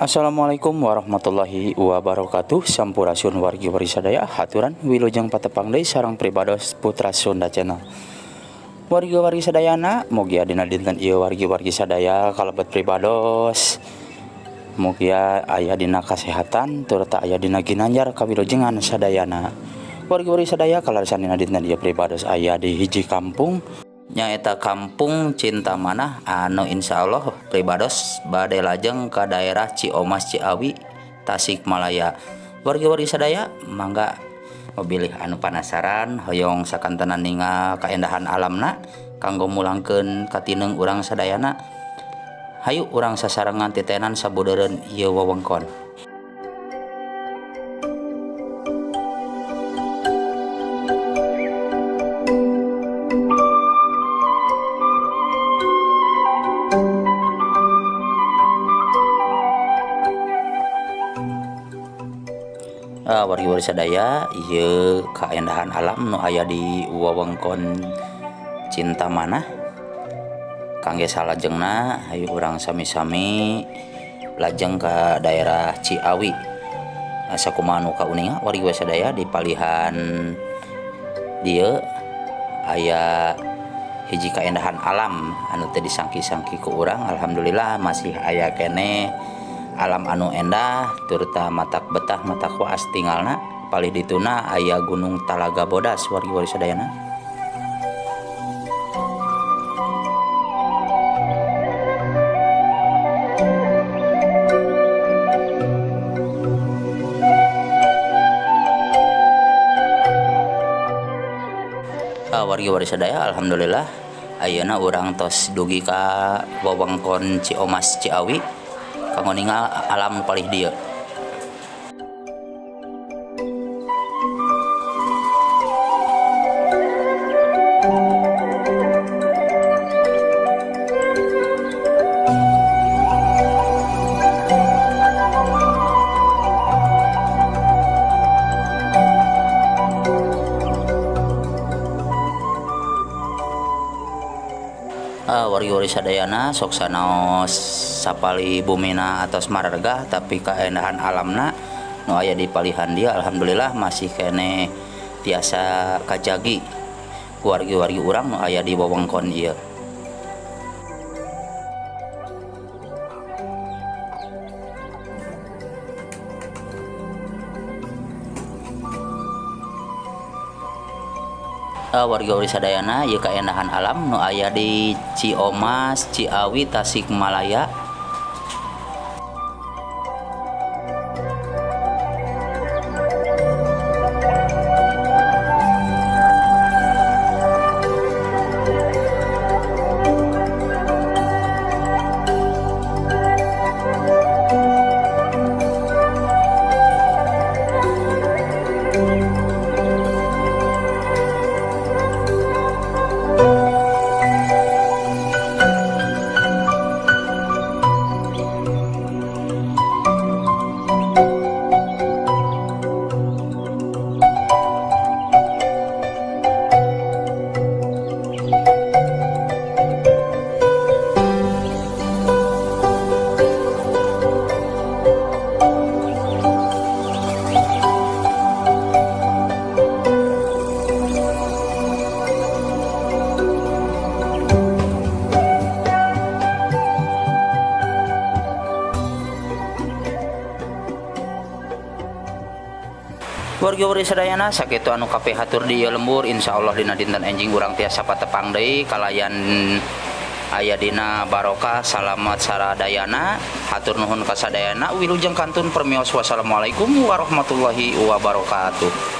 Assalamualaikum warahmatullahi wabarakatuh. Sampurasun wargi wargi sadaya, haturan wilujeng patepang deui sareng pribados Putra Sunda Channel. Wargi-wargi sadayana, mugia dina dinten ieu wargi-wargi sadaya kalebet pribados mugia aya dina kasehatan turta aya dina ginanjar kawilujengan sadayana. Wargi-wargi sadaya kalarisan dina dinten ieu pribados aya di hiji kampung, nyaeta Kampung Cinta Manah, anu insyaallah pribados bade lajeng ka daerah Ciomas Ciawi, Tasikmalaya. Wargi-wargi sadaya mangga mobilih anu panasaran hoyong sakantenan ningal kaendahan alamna kanggo mulangkeun katineung urang sadayana. Hayu urang sasarengan titenan sabudeureun ieu wewengkon. Wargi-wargi sadaya, ieu kaendahan alam nu aya di wewengkon Cinta Manah. Kangge salajengna hayu urang sami-sami lajeng ka daerah Ciawi. Sakumaha nu kauninga wargi-wargi sadaya, di palihan dieu aya hiji kaendahan alam anu teu disangki-sangki ku urang. Alhamdulillah masih aya keneh alam anu endah turta matak betah matak waas tinggalna. Palih dituna aya Gunung Talaga Bodas wargi-wargi sadayana. Wargi-wargi sadaya, alhamdulillah ayeuna urang tos dugi ka wewengkon Ciomas Ciawi kanggo ningal alam palih dieu. Wargi-wargi sadayana, sok sanaos sapali bumina atos marargah, tapi kaendahan alamna nu aya di palihan dia alhamdulillah masih kene tiasa kajagi wargi-wargi urang nu aya di wewengkon ieu. Wargi-wargi sadayana, ieu kaendahan alam nu aya di Ciomas Ciawi, Tasikmalaya. Wargi-wargi sadayana, sakitu anu kapihatur di ieu lembur. Insyaallah dina dinten enjing urang tiasa patepang deui kalayan aya dina barokah salamat saradayana. Hatur nuhun kasadayana, wilujeng kantun permios. Wassalamualaikum warahmatullahi wabarakatuh.